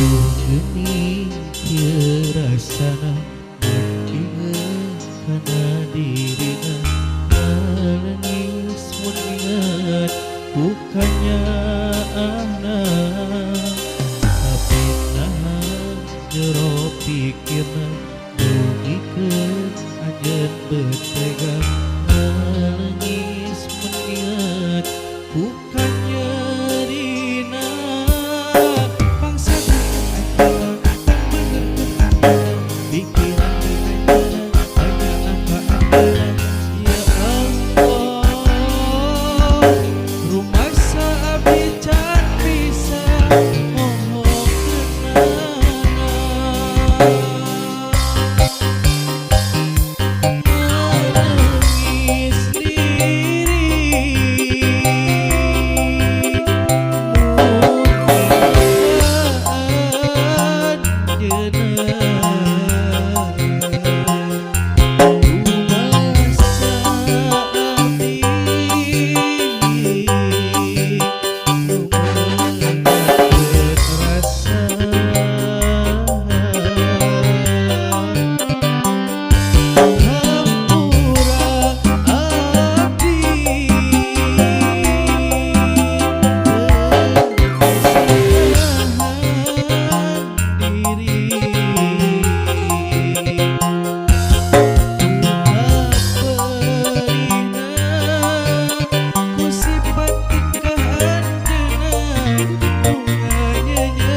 Geuning kieu rasana mun inget kana dirina, nangis mun inget bukannya ahna, tapi naha jero pikirna dugikeun anjeun beut tega. Nangis mun inget bukannya dina bangsa anjeunna tang benerkeun anjeunna, pikiran di anjeunna banyak ka anjeunna. Ya Allah, rumasa abdi can bisa mohokeunana. Nangis diri mun anjeunna, rumasa abdi nu meunangkeun rasa. Hampura abdi teu bisa nahan diri. Duha perihna ku sifat tingkah anjeunna nu nganyenyeri.